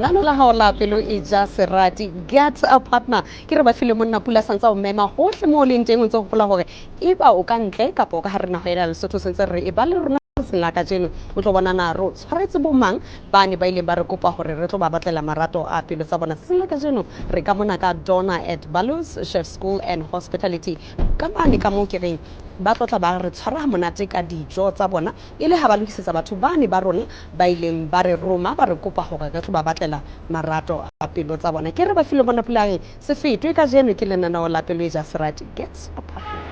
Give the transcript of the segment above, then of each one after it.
Lenaneo la hao la pelo e ja serati, Get a Partner. Ke re ba file monna pula santsa o mema hohle moo o leng teng, o ntse o hopola hore eba o ka ntle kapa o ka hare naha ena ya Lesotho, sentse re e ba le rona tsatsing la kajeno. O tlo bona na re o tshwaretse bo mang ba ne ba ileng ba re kopa hore re tlo ba batlela marato a pelo tsa bona. Tsatsing la kajeno re ka mona ka Donna at Balus Chef School and Hospitality, ka mane ka moo ke reng ba tlo tla ba re tshwara ha monate ka dijo tsa bona, e le ha ba lokisetsa batho bane ba rona ba ileng ba re roma ba re kopa hore re tlo ba batlela marato a pelo tsa bona. Ke re ba file bona pula se fetwe kajeno ke lenaneo la Pelo e ja Serati. Get a Partner.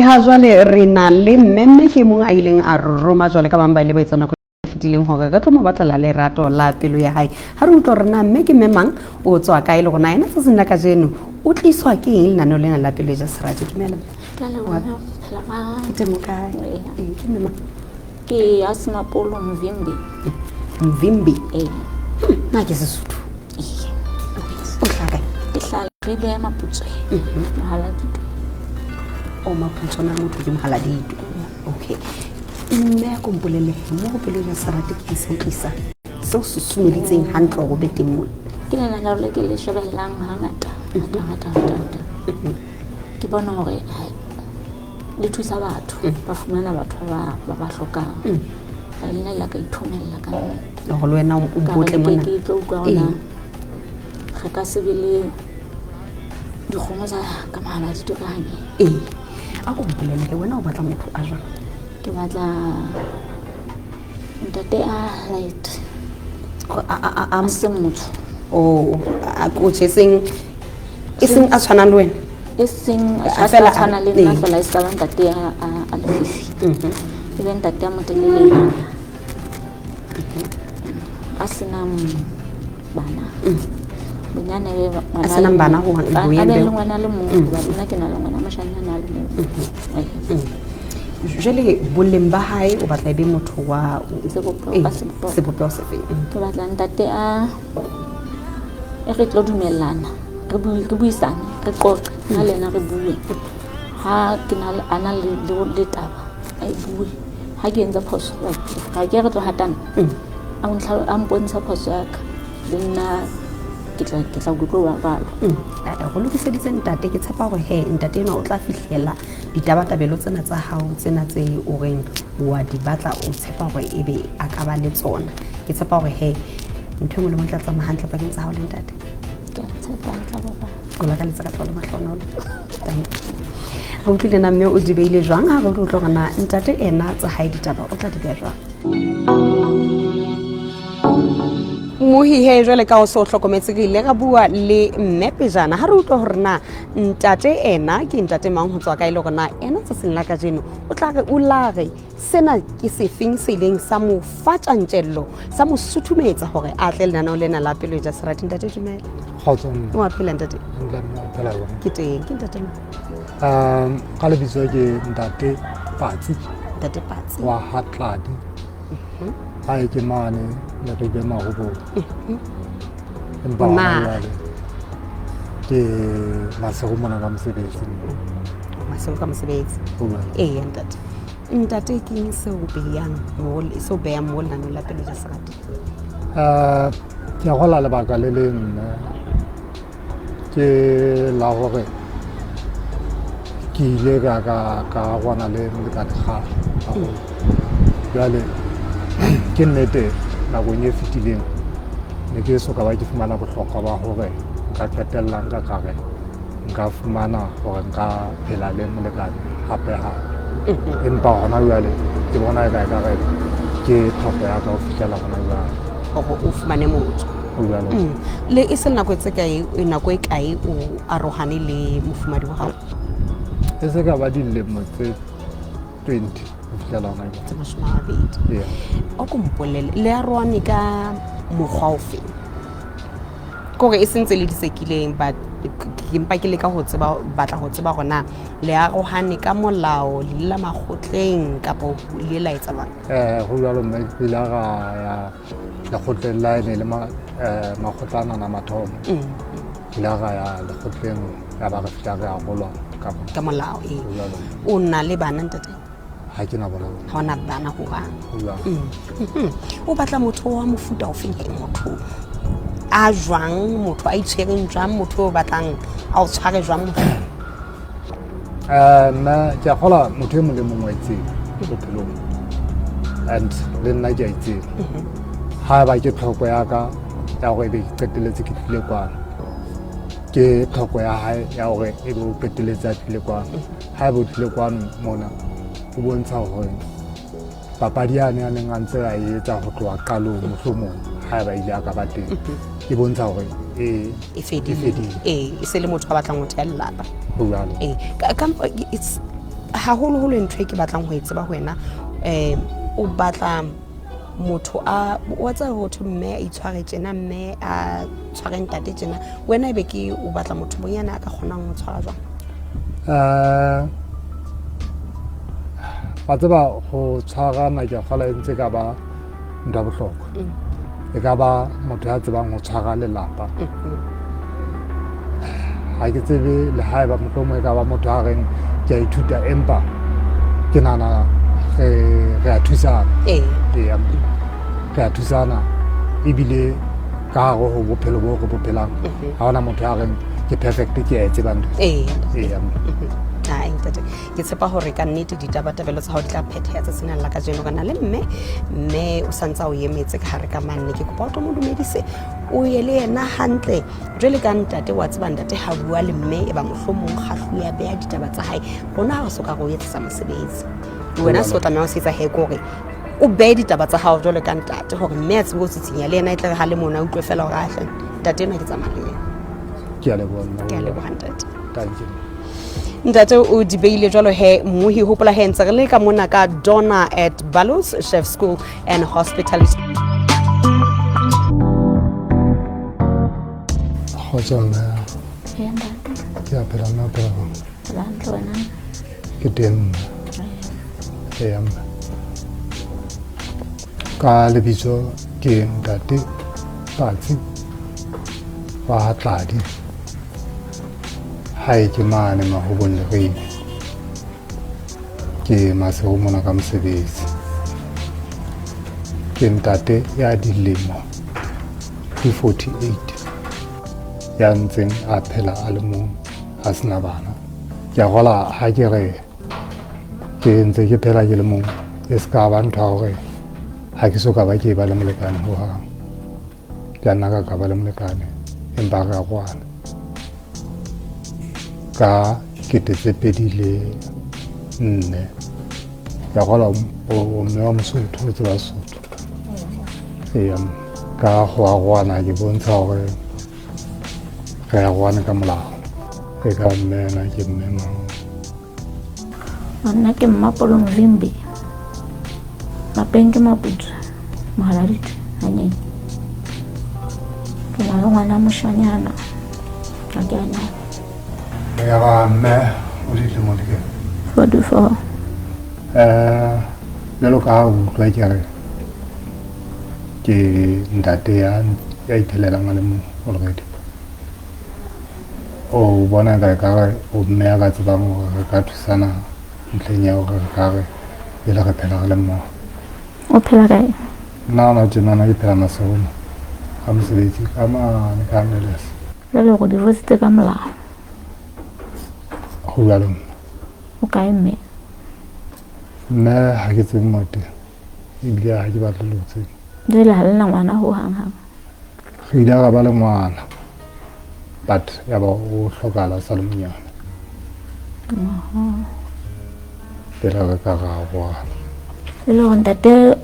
Ha jwale re na le mme ke mong a ileng a re roma jwale ka bang ba ile ba etsa nako fetileng hore re tlo mo batlela lerato la pelo ya hae. Ha re utlwa hore na mme ke mme mang, o tswa kae, le rona ena tsatsing la kajeno o tliswa ke eng lenaneo lena la Pelo e ja Serati. Dumela. Ke teng, o kae? Ee, ke mme mang? Ke Asmapolo Mvimbi. Mvimbi? Ee. Na ke Sesotho? Ee. O hlaha kae? Ke hlaha Ribe Maputswe. Mohaladitwe. O Maputswe, na motho ke Mohaladitwe. Okay. Mme a ko mpolelle mo go Pelo ja Serati ke se o tlisa seo susumeditseng hantle hore o be teng mona? Ke lenaneo le ke le shebellang hangata, ngata, ngata, ngata, ngata. Ke bona hore le thusa batho, ba fumana batho ba ba hlokang. Ka nna la ka ithomella ka nnete. Hore le wena o Ka re botle ke mona. ke tlo utlwa hore na re ka se be le dikgomo tsa ka Mohaladitwe ka hanyane. Ee. A ko mpolelle, wena o batla motho a jwang? Ke batla ntate a light. A A seng motho. O a ko tjhe, e seng a tshwanang le wena? E seng A a fela tshwana le nna ee. fela, e se ka ba ntate a lefifi. E be ntate a motelelenyana. A senang bana. Bonyane e be ngwana A senang le bana mong. ho hang, A boyeng be be- le ngwana le mong, hoba nna ke na le ngwana moshanyana a le mong. Ee. Jwale boleng ba hae o batla e be motho wa Sebopeho, Ee, ka sebopeho. sebopeho se feng? Ke batla ntate a e re tlo dumellana, re bue, re buisane, re qoqe, nna le yena re bue. Ha ke na le, a na le, le, le taba, a e bue. Ha ke entse phoso, ha ke re tlo hatana, a ntlha, a mpontshe phoso ya ka, le nna ke tla utlwa jwalo. Go lokiseditse ntate, ke tshepa hore he ntate enwa o tla fihlela ditabatabelo tsena tsa hao, tsena tse o reng wa di batla, o tshepa hore ebe a ka ba le tsona. Ke tshepa hore he ntho e nngwe le nngwe e tla tsamaya hantle pakeng tsa hao le ntate. Ke a tshepa e tla ba ba. O lakaletsa ka tlholo mahlohonolo. Thank you. Re utlwile na mme o di beile jwang, ha re utlwe hore na ntate ena tsa hae ditaba o tla di beha jwang. Mohi he jwale ka o se o hlokometse, re ile ra bua le mme pejana, ha re utlwa hore na ntate ena ke ntate mang, ho tswa kae, le hore na ena tsatsing la kajeno o tla re o lare sena ke sefeng se ileng sa mo fa tjantjello, sa mo suthumetsa hore a tle lenaneo lena la Pelo e ja Serati. Ntate, dumela. Kgotso mme. O a phela ntate? Hantle mme, o phela jwang? Ke teng, ke ntate mang? Ka lebitso ke Ntate Patsi. Ntate Patsi. Wa Hatladi. Ha e ke mane Leribe Marobong. Empa Na. hona jwale ke Maseru mona ka mosebetsi. Maseru ka mosebetsi. Ho jwalo. Ee ntate. Ntate, ke eng seo behang mo, seo behang mo lenaneo la Pelo ja Serati? Ke a gola lebaka le leng mme ke la hore ke ile ka arohana le molekane kgale haholo. Jwale ke nnete nakong e fetileng ne ke so ka ba ke fumana bohlokwa ba hore nka qetella nka ka re nka fumana hore nka phela le molekane hape hape. Empa hona jwale ke bona e ka ekare ke tlhoko ya ka ho fihlela hona jwale. Hore o fumane motho. Ho jwalo. Le e se nako tse kae, nako e kae o arohane le mofumadi wa hao? E se ka ba dilemo tse 20 ho fihlela hona jwale. Tse 20. Yeah. O ko mpolelle, le arohane ka mokgwa ofe? Kore e sentse le disekileng, but ke mpa ke leka ho tseba, batla ho tseba hore na le arohane ka molao, le ile la makgotleng kapa le la etsa jwang? Ho jwalo mme, ke ile ra ya lekgotleng la ene le makgotla ana a mathomo. Ke ile ra ya lekgotleng Ya ba re fihla re arolwa ka molao. Ka molao, ee. Ho jwalo. O na le bana ntate? Ha ke na bona. Ha ona bana hohang. Ho jwalo. O batla motho wa mofuta ofeng he? Motho a jwang? Motho a itshwereng jwang? Motho o batlang a o tshware jwang motho? Nna ke a kgolwa motho e mong le mong wa itseba bophelong, and le nna ke a itseba. Ha eba ke tlhoko ya ka ya hore ebe ke qetelletse ke tlile kwano, ke tlhoko ya hae ya hore ebe o qetelletse a tlile kwano. Ha ebe o tlile kwano mona, o bontsha hore papadi yane a neng a ntse a e etsa ho tloha qalong, mohlomong ha eba ile a ka ba teng, e bontsha hore E fedile. E fedile. Ee, e se le motho a batlang ho theha lelapa. Ho jwalo. Ee, it's haholoholo ntho e ke batlang ho e tseba ho wena, o batla motho a wa tseba ho thwe mme a itshware tjena, mme a tshware ntate tjena, wena ebe ke o batla motho bonyane a ka kgonang ho tshwara jwang? Wa tseba ho tshwarana ke a kgolwa e ntse ka ba ntho ya bohlokwa. E ka ba motho ya tsebang ho tshwara lelapa. Ha ke tsebe le haeba mohlomong e ka ba motho a reng ke a ithuta, empa ke nahana re a thusana. Ee. Ee, re a thusana ebile ka hare ho bophelo bo re bo phelang, ha hona motho a reng ke perfect, ke a e tseba ntho. Ee. Ee. Ai, ntate, ke tshepa hore ka nnete ditabatabelo tsa hao di tla phetheha tsatsing la kajeno. Re na le mme, mme o santse a o emetse ka hare ka manne. Ke kopa o tlo mo dumedise, o ye le yena hantle jwale ka ntate. Wa tseba ntate ha bua le mme e ba mohlomong kgahlu ya beha ditaba tsa hae. Rona ha re soka re o etsetsa mosebetsi, wena se o tlameha ho se etsa he ke hore o behe ditaba tsa hao jwale ka ntate, hore mme a tsebe ho tsitsinya le yena, e tle re ha le mona a utlwe fela hore ahle ntate enwa ke tsamaya le yena. Ke a leboha, mme. Ke a leboha, ntate. Thank you. Ntate o di beile jwalo he, mmohi hopola he ntse re le ka mona ka Donna at Balos Chef School and Hospitality. Kgotso mme. Ee, ntate. Ke a phela mme, o phela jwang? Phela hantle wena. Ke teng mme. Ee mme. Ka lebitso ke ntate Patsi wa Tladi. Hae ke mane Mahobong Lerene. Ke Maseru mona ka mosebetsi. Ke ntate ya dilemo di 48 ya ntseng a phela a le mong, a sena bana. Ke a kgolwa ha ke re ke ntse ke phela ke le mong, e se ka ba ntho ya hore ha ke so ka ba ke ba le molekane hohang. Ke a nna ka ka ba le molekane, empa re arohana. Ka kete tse pedi le nne. Ke a kgolwa o mme wa Mosotho, o tseba Sesotho. Ee, ka go arohana ke bontsha hore re arohane ka molao. E ka mme ena ke mme mang? Nna ke Mmapolo Mvimbi. Lapeng ke Maputswa, Mohaladitwe, Hanyeng. Ke na le ngwana moshanyana, ha ke a nyala. Ya ba mme o dilemo di kae? 44. Jwalo ka ha o utlwa ke re ke ntate ya iphelelang a le mong already. O bona ka ekare o mme ya ka tsebang hore re ka thusana ntlheng ya hore re ka re pele re phela re le mmoho. O phela kae? Nna hona tjenana ke phela Maseru mo, ka mosebetsi ka mane ka Meles. Jwale o divorcitse ka molao? Ho jwalo mme. O kae mme? Mme ha ke tsebe mo teng, ebile ha ke batle le ho tseba. Jwale ha le na ngwana ho hang hang? Re ile ra ba le ngwana, but ya ba o hlokahala o sa le monyane. Pele re ka ra arohana. E le hore ntate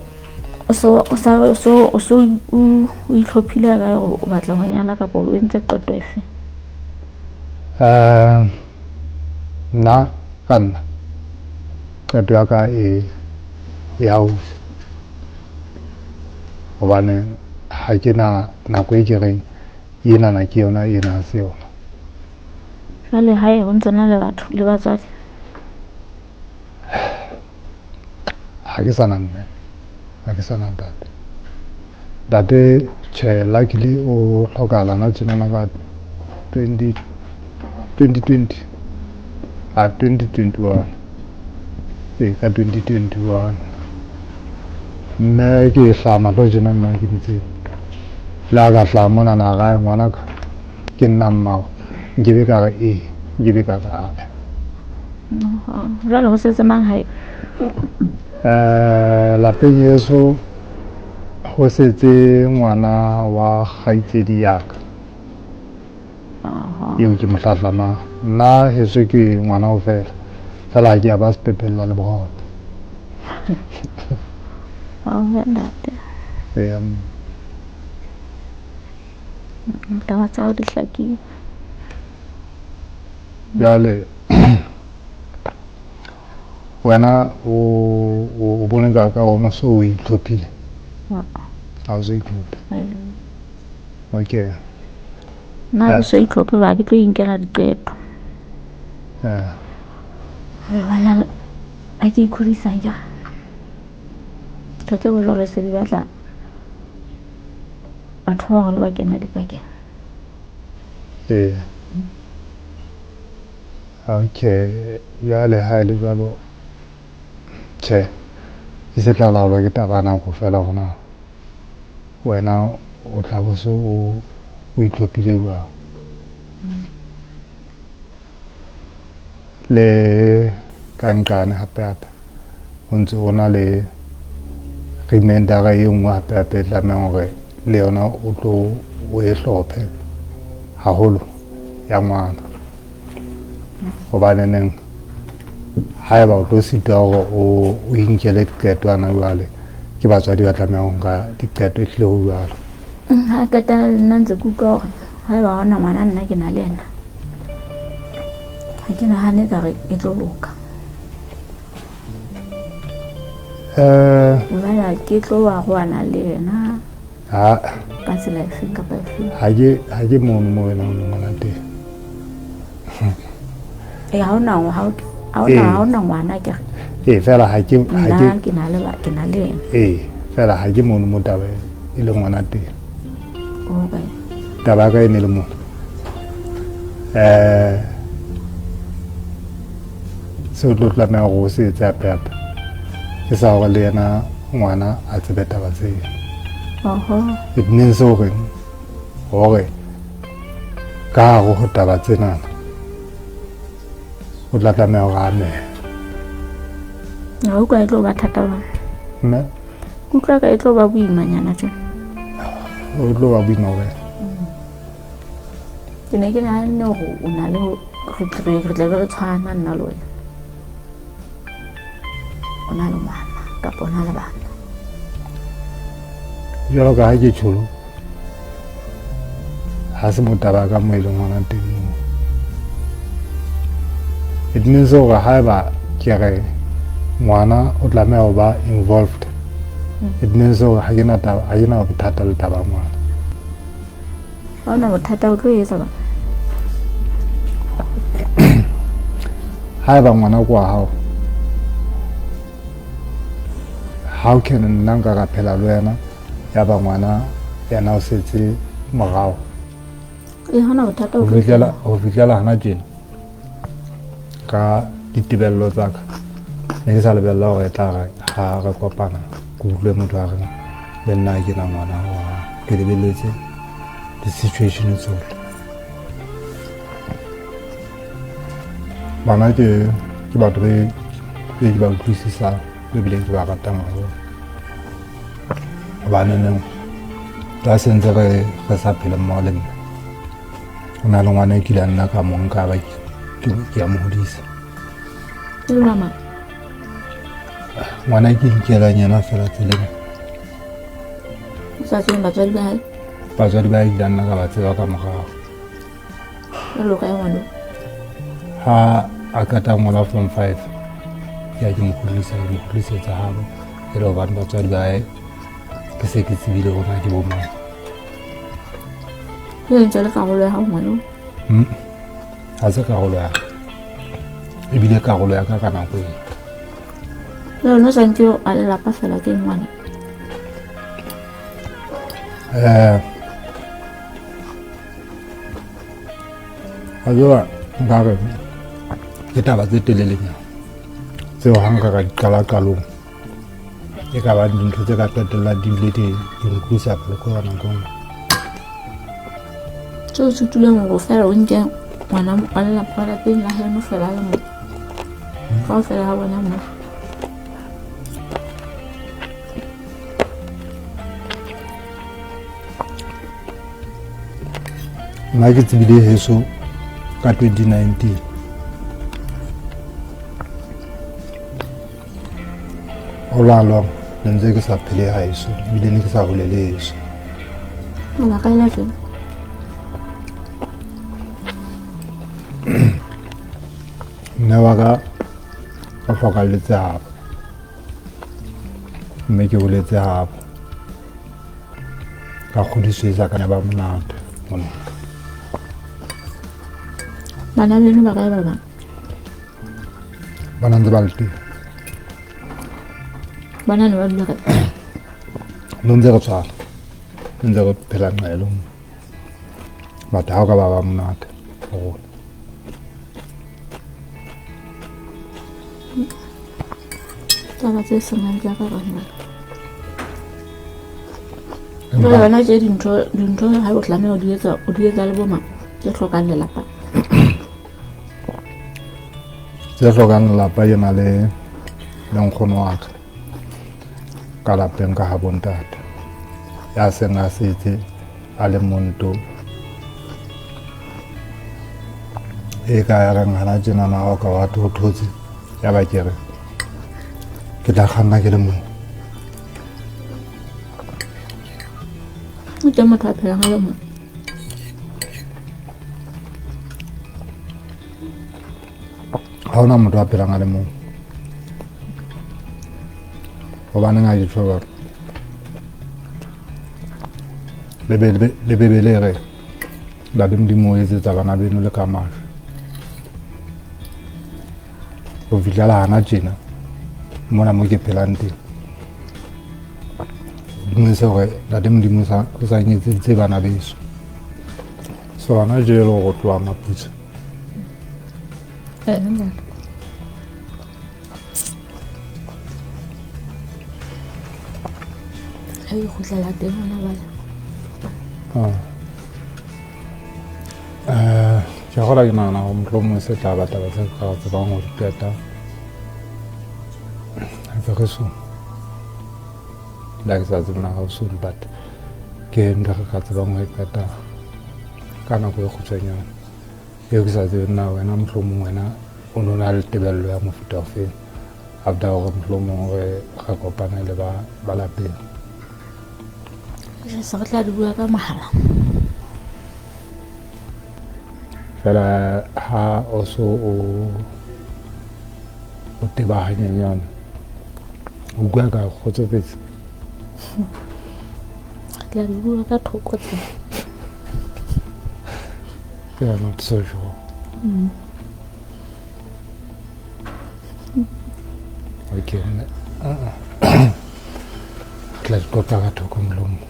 o so, o sa, o so, o so o, o itlhophile ka hore o batla ho nyala kapa o entse qeto efe? Nna ka nna qeto ya ka e haufi, hobane ha ke na nako e ke reng enana ke yona, ena ha se yona. Jwale hae ho ntse na le batho le batswadi? Ha ke sana mme, ha ke sana ntate. Ntate tjhe, luckily o hlokahala na tjenana ka 2020 a 2021 ee ka 2021 mme ke hlaha mahlo tjena nna ke ntse le ha ka hlaha monana gae ngwanaka ke nna mmago nkebe ka re ee nkebe ka re ae. Jwale ho setse mang hae? Lapeng yeso ho setse ngwana wa kgaitsedi ya ka eo ke mo hlahlamang. Nna heso ke ngwana o fela fela ha ke a ba sepepella le bohobe. Ntate. Eya. Taba tsa hao di hlakile. Jwale wena o bone ka ka ona so o itlhophile? Ha o so itlhophe. Okay. Nna ke so itlhophe ba ke tlo inkela diqeto. Bana ha ke ikgodisa ja. Ntho tse jwalo se di batla batho ba baholo ba kena dipakeng. Ee. Okay, jwale ha e le jwalo tjhe e se tla laolwa ke taba ya nako fela hore na wena o tla bo so o itlhophile jwang. Le ka nqane hape hape ho ntse ho na le remainder e nngwe hape hape e tlamehang hore le yona o tlo o e hlophe haholo ya ngwana. Hobaneneng haeba o tlo sitwa hore o inkele diqeto hana jwale ke batswadi ba tlamehang ho nka diqeto ehlile ho jwalo. Ha qeta nna ntse ke utlwa hore haeba ha hona ngwana nna ke na le yena. Ha ke nahane ekare e tlo loka. Hobane ke tlo wa roana le yena. Ha ka tsela efeng kapa efeng. Ha ke mono mo wena o leng hona teng. Eh ha hona ngwana ke re. Eh fela ha ke nna ke na le ba ke na le yena. Eh fela ha ke mono mo taba e leng hona teng. Okay. Taba ka e ne le mona. Seo tlo tlameha hore o se etse hape hape ke sa hore le yena ngwana a tsebe taba tseo. It means hore hore ka hare ho taba tsena o tla tlameha hore a amehe. Ha utlwa e tlo ba thata ba. Mme? Utlwa ka e tlo ba boimanyana tje. O tlo ba boima hore. Ke ne ke nahanne hore o na le re tla be re tshwana nna le wena. O na le ngwana kapa o na le bana. Jwalo ka ha ke tjholo ha se motaba ka mo e leng hona teng moo. It means hore haeba ke re ngwana o tlameha ho ba involved. It means hore ha ke na taba, ha ke na bothata le taba ya ngwana. Ha ona bothata o tlo etsa ba. Haeba ngwana ke wa hao, how can nna nka ka phela le wena ya ba ngwana yena o setse morao? Eh hona bothata o Ho fihlela hana tjena ka ditebello tsa ka ne ke sa lebella hore e tla re ha re kopana ke utlwe motho a reng le nna ke na ngwana wa ke lebelletse di-situation tsohle. Bana ke batho be ke ba utlwisisang ebile ke ba ratang haholo. Hobaneneng ka se ntse re sa phele mmoho le mme. Ho na le ngwana e kile a nna ka mo nka ba ke a mo hodisa. Ngwana ke inkelang yena fela tseleng. O sa tsebeng batswadi ba hae? Batswadi ba hae ile a nna ka ba tseba ka morao. Jwalo ka ngwana? Ha a qeta ngola form 5 ke ya ke mo kgutlisetsa, ke mo kgutlisetsa habo. E le hobane batswadi ba hae ke se ke tsebile hore na ke bo mang. E ntse le karolo ya hao ngwana? Ha se karolo ya ka. Ebile karolo ya ka ka nako eo. Le yona sa ntse a lelapa fela ke ngwana. A tseba Nkare ke taba tse telelenyana tseo ha nka ka di qala qalong e ka ba dintho tse ka qetellang di bile di re utlwisa bohloko ka nako e nngwe. Tseo o sutileng hore fela o nke ngwana wa lelapa wa lapeng la heno fela a le mong. Kaofela ha bona mo. Nna ke tsebile heso ka 2019. All along ne ntse ke sa phele haeso ebile ne ke sa holele heso. Mabaka e le afeng? Mme wa ka o hlokalletse habo mme ke holetse habo ka kgodiso e sa ka ya ba monate ho nna. Bana beno ba kae ba bang? Bana ntse ba le teng. Bana ne ba dula kae? Ne ntse re tshwana, ne ntse re phela nqa e le nngwe. But ha o ka ba ba monate ho rona. Taba tse seng hantle ka bana. Jwale wena tje dintho ha o tlameha o di etsa, o di etsa le bo mang tse hlokang lelapa? Tse hlokang lelapa ke na le nkgono wa ka ka lapeng ka ha bontate ya seng a setse a le monto e ka ya reng hana tjenana ha o ka wa thothotse ya ba ke re ke tla kganna ke le mong. O teng motho a phelang a le mong? Ha hona motho a phelang a le mong. Hobaneng ha ke tjho jwalo? Le Bibele e re Ntate Modimo o etsetsa bana beno le ka majwe. Ho fihlela hana tjena mona mo ke phelang teng. Modimo se hore Ntate Modimo o sa nketseditse bana beso. So hona jwale ho tloha Maputswe. Ha ke kgutlela teng hona jwale. Ke a kgolwa ke nahana hore mohlomong se tla ba taba tse ka tsebang ho di qeta very soon. Le ha ke sa tsebe na how soon, but ke ntho re ka tsebang ho e qeta ka nako e kgutshwanyane. Eo ke sa tsebeng na wena mohlomong wena o no na le tebello ya mofuta ofeng after hore mohlomong re kopane le ba lapeng. Se re tla di bua ka mohala. Fela ha o so o teba hanyenyane o utlwa ka kgotsofetse. Re tla di bua ka thoko tse. You are not so sure. Okay. Re tla di qoqa ka thoko molomo.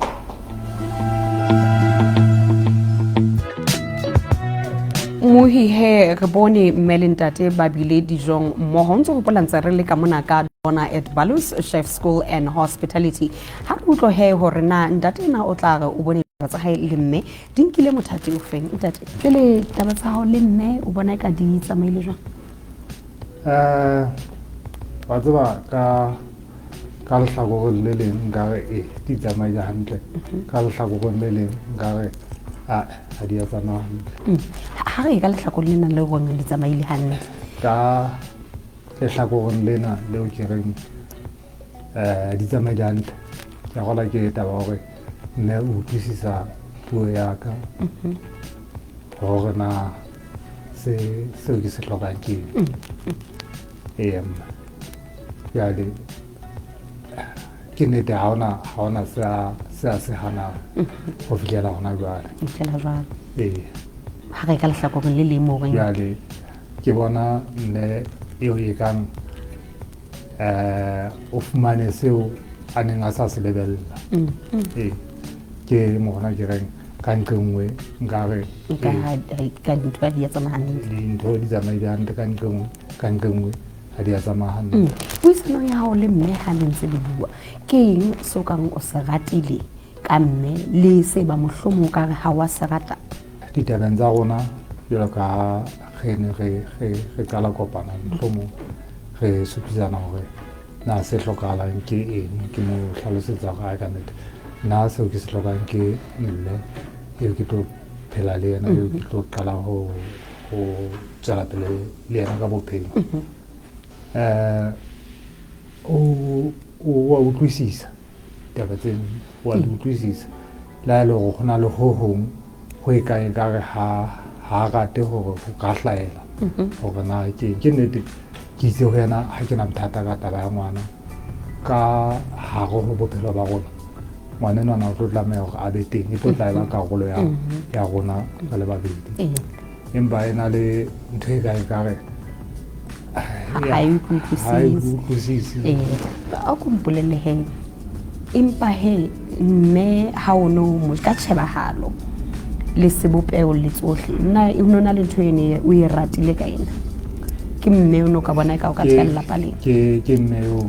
Mohi he re bone mme le ntate ba bile dijong mmoho. Ntse hopola ntse re le ka mona ka Dona at Balus Chef School and Hospitality. Ha re utlwe he hore na ntate ena o tla re o bone taba tsa hae le mme di nkile mothati o feng. Ntate, pele taba tsa hao le mme o bona eka di tsamaile jwang? Wa tseba ka lehlakoreng le leng nkare e di tsamaile hantle, ka lehlakoreng le leng nkare a ha di a tsamaya hantle. Ha re ka lehlakoreng lena le reng di tsamaile hantle. Ka lehlakoreng lena leo ke reng di tsamaile hantle, ke a kgolwa ke taba hore mme o utlwisisa puo ya ka hore na seo ke se hlokang ke eng. Ee, mma. Jwale ke nnete ha hona se a se hanang ho fihlela hona jwale. Ho fihlela jwale. Ee. Ha re ka lehlakoreng le leng moo reng. Jwale ke bona mme eo e kang o fumane seo a neng a sa se lebella. Ee. Ke mo hona ke reng Ka nqe nngwe nkare ka dintho ha di a tsamaya hantle. Dintho di tsamaile hantle ka nqe nngwe, ka nqe nngwe ha di a tsamaya hantle. Puisanong ya hao le mme ha le ntse le bua, ke eng se o kang o se ratile ka mme le se ba mohlomong o ka re ha wa se rata? Ditabeng tsa rona jwalo ka ha re ne re qala kopana, mohlomong re supisana hore na se hlokahalang ke eng. Ke mo hlalosetsa hore ka nnete nna seo ke se hlokang ke mme eo ke tlo phela le yena, eo ke tlo qala ho tswela pele le yena ka bophelo. O wa utlwisisa taba tseno, wa di utlwisisa. Le ha e le hore ho na le ho hong ho e kang ekare ha rate hore ho ka hlahela hore na ke nnete. Ke itse ho yena ha ke na bothata ka taba ya ngwana ka hare ho bophelo ba rona. Ngwana enwana o tlo tlameha hore a be teng, e tlo tla eba karolo ya rona re le babedi. Empa e na le ntho e ka ekare ha e utlwisise. A ko mpolelle he, empa he mme ha o no mo ka tjhebahalo le sebopeho le tsohle, nna o no na le ntho ene o e ratile ka ena. Ke mme o no ka bona e ka o ka theha lelapa lena. Ke mme eo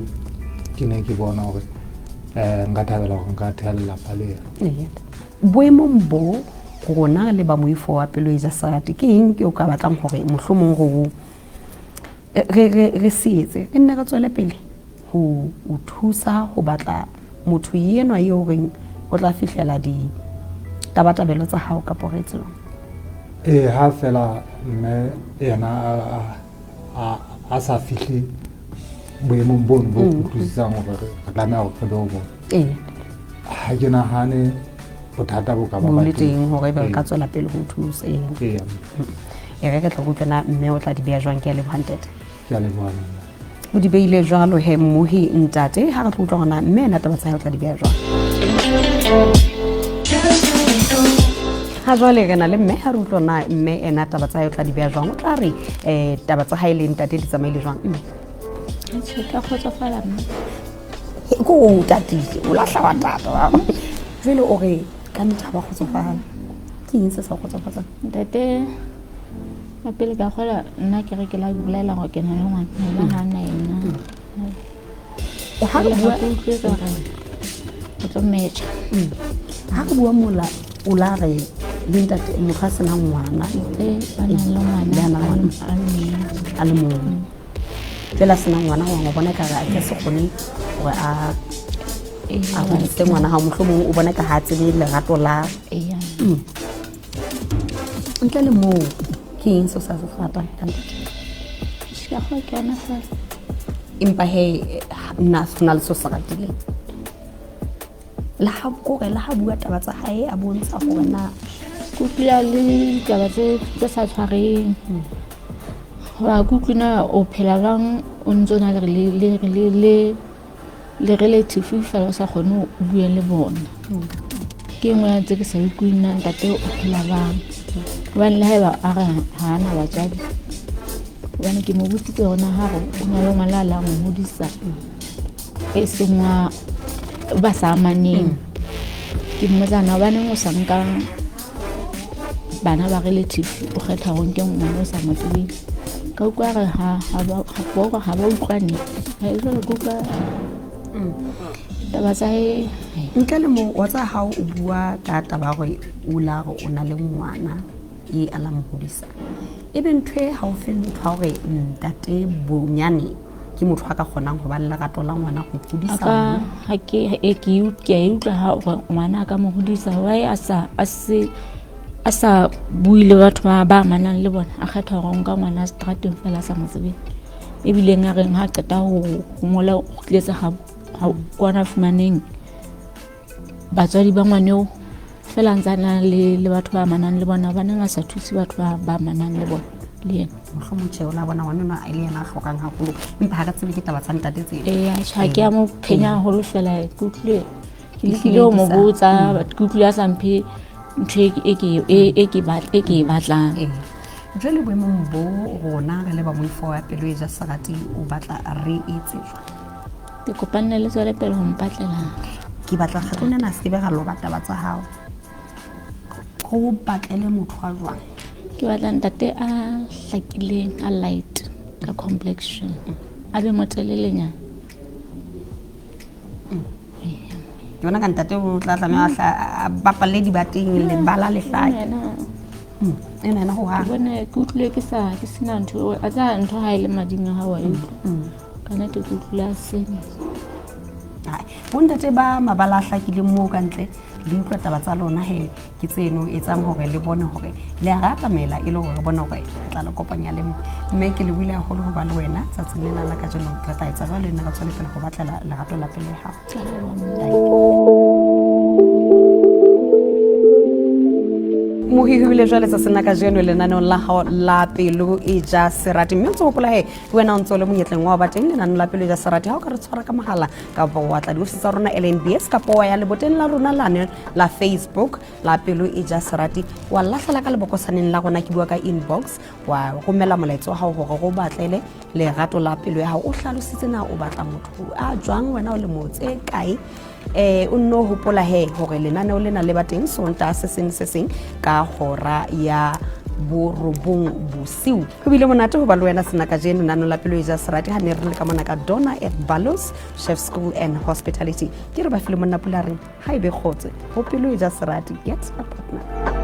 ke ne ke bona hore nka thabela hore nka theha lelapa le yena. Boemong bo rona le ba moifo wa pelo e ja serati, ke eng ke o ka batlang hore mohlomong re se etse, re nne re tswele pele ho o thusa ho batla motho enwa eo reng o tla fihlela ditabatabelo tsa hao kapo re tseo? Ee, ha fela mme yena a sa fihle boemong bono bo utlwisisang hore re tlameha hore re be ho bona. Ha ke nahane bothata bo ka ba bo le teng hore ebe re ka tswela pele ho thusa. Ee. E re ke tla utlwa na mme o tla di beha jwang. Ke a leboha ntate. Ke a leboha nna. O di beile jwalo he mmohi ntate, ha re tlo utlwa hore na mme ena taba tsa hae o tla di beha jwang. Ha jwale re na le mme, ha re utlwa na mme ena taba tsa hae o tla di beha jwang. O tla re taba tsa hae le ntate di tsamaile jwang mme? Tjhe, ka kgotsofala mme. Ko o tatile, o lahla wa tata. Jwale o re ka nnete ha ba kgotsofala. Ke eng se sa kgotsofatsang? Ntate, ka pele ka kgola nna ke re ke la bolela hore ke na le ngwana, yena ha na yena. Ha re bua ke utlwe hore o tlo metjha. Ha re bua mola o la re le ntate motho a senang ngwana, ba nang le ngwana, a le mong. Jwale a senang ngwana wa bona ekare a ke se kgone hore a hodise ngwana hao, mohlomong o bona ka ha tsebe lerato la. Ntle le moo ke eng se o sa se ratang ka ntate? Ka kgwa ke yona fela. Empa he nna ho na le se o se ratileng. Le ha kore le ha bua taba tsa hae a bontsha hore na ke utlwile le ditaba tse sa tshwareng. Hoba ke utlwe na o phela jwang o ntso na le relative fela o sa kgone ho bua le bona. Ke e nngwe ya tse ke sa utlweng na ntate o phela jwang. Hobane le haeba a re ha ana batswadi, hobane ke mo botsitse hore na ha re o na le ngwana a la mo hodisa e seng wa ba sa amaneng. Ke mmotsa na hobaneng o sa nka bana ba relative o kgetha ho nke ngwana o sa mo tsebeng. Ka utlwa re ha ba utlwane. Ha jwale ke utlwa taba tsa hae. Ntle le moo wa tsa hao o bua ka taba hore o la re o na le ngwana e a la mo hodisa. Ebe ntho e haufi le ntho ya hore ntate bonyane ke motho a ka kgonang ho ba le lerato la ngwana ho hodisa ngwana. Ha ke e ke a utlwa ha hore ngwana a ka mo hodisa, why a sa a se a sa bue le batho ba amanang le bona, a kgetha hore o nka ngwana seterateng fela a sa mo tsebeng. Ebileng a reng ha qeta ho ngola o kgutletse ha kwana fumaneng batswadi ba ngwaneo fela ntse a na le batho ba amanang le bona, hobaneng a sa thuse batho ba amanang le bona le yena. Mohlomong tjhe o la bona ngwana enwa e le yena a hlokang haholo, empa ha re tsebe ke taba tsa ntate tseo. Ee, tjhe, ha ke a mo phenya haholo fela, ke utlwile ke lekile ho mo botsa, ke utlwile a sa mphe ntho e ke e batlang. Jwale boemong bo rona re le ba moifo wa pelo e ja serati, o batla re etse jwang? Ke kopanne le tswele pele ho mpatlela. Ke batla kgetlong lena se be ra loba taba tsa hao. Re o batlele motho a jwang? Ke batla ntate a hlakileng, a light ka complexion, a be motelelenyana. Ke bona ka ntate o tla tlameha a bapalle dibateng lebala lehlake. Ena ena ho hang. Ke bone ke utlwile ke sa ke sena ntho a tsa ntho ha e le mading a hao wa e utlwa. Ka nnete ke utlwile a senya. Bontate ba mabala a hlakileng moo ka ntle le utlwa taba tsa lona he ke tseno etsang hore le bone hore le a re atamela e le hore re bone hore re tla le kopanya le mo. Mme ke lebohile haholo ho ba le wena tsatsing lena la kajeno. Re tla etsa jwalo le nna re tswele pele go batlela lerato la pelo ya gago. Mohihibile jwale tsatsing la kajeno lenaneong la gago la Pelo e ja Serati, mme o ntse gopola he le wena o ntse o le monyetleng wa ba teng lenaneong la Pelo e ja Serati. Ha o ka re tshwara ka mogala kapa wa tla diofisi tsa rona LNBS kapa wa ya leboteng la rona lane la Facebook la Pelo e ja Serati, wa lahlela ka lebokosaneng la rona, ke bua ka inbox, wa romela molaetsa wa gago gore go batlele lerato la pelo ya gago. O hlalositse na o batla motho a jwang, wena o le motse kae. O nno hopola he hore lenaneo lena le ba teng Sontaha se seng se seng ka hora ya 9 bosiu. Ho bile monate ho ba le wena sena kajeno lenaneo la Pelo e ja Serati ha ne re le ka mona ka Donna at Balos Chef School and Hospitality. Ke re ba file monna pula reng ha e be kgotse ho Pelo e ja Serati. Get a partner.